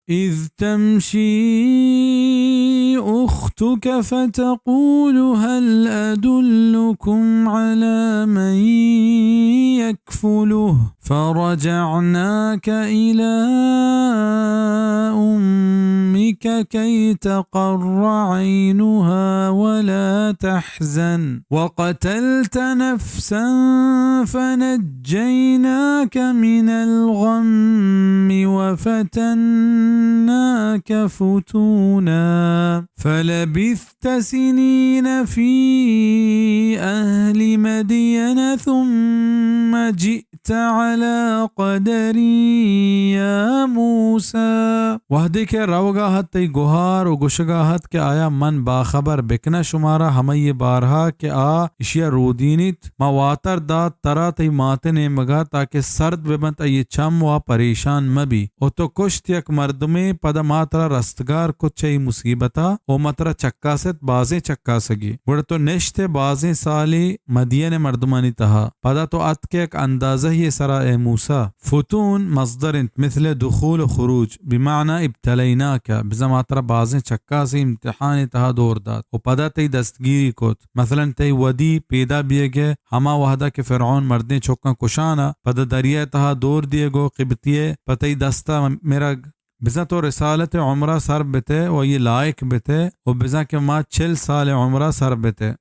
إذ تمشي أختك فتقول هل أدلكم على من يكفله فرجعناك إلى أمك كي تقر عينها ولا تحزن وقتلت نفسا فنجيناك من الغم وفتناك فتونا فلبثت سنين في أهل مدين ثم جئت على قدر يا موسى۔ وہدے کہ روگا ات تئی گہار و گوشگا ات کہ آیا من باخبر بکناں شمارا ہمئی بارہا کہ آ اشیا رودینیت، ما واتر دات ترا تئی مات نیمگا تاکہ سرد ببنت آئی چم و آ پریشان مبی۔ و تو کشت یک مردمے، پدا ما ترا رستگار کت چہ اے مصیبتا و ما ترا چکاست بازیں چکاسگے۔ گڑا تو نشت ئے بازیں سالے مدین مردمانی تہا۔ پدا تو اتک ئے یک اندازہ یے سرا اے موسی۔ فتون مصدر انت، مثل دخول و خروج، بمعنی ابتلیناک، بزاں ما ترا بازیں چکاسے امتحانے تہا دور دات و پدا تئی دستگیری کت۔ مثلاً تئی ودی پیدا بیگ ء ہما وہدا کہ فرعون مردیں چکاں کشان ء پدا دریائے تہا دور دیگ و قبطی ء پہ تئی دستا مرگ۔ بزاں تو رسالت عمرا سر بتئے و آئی لائق بتئے و بزاں کہ ما چل سال عمرا سر بتئے۔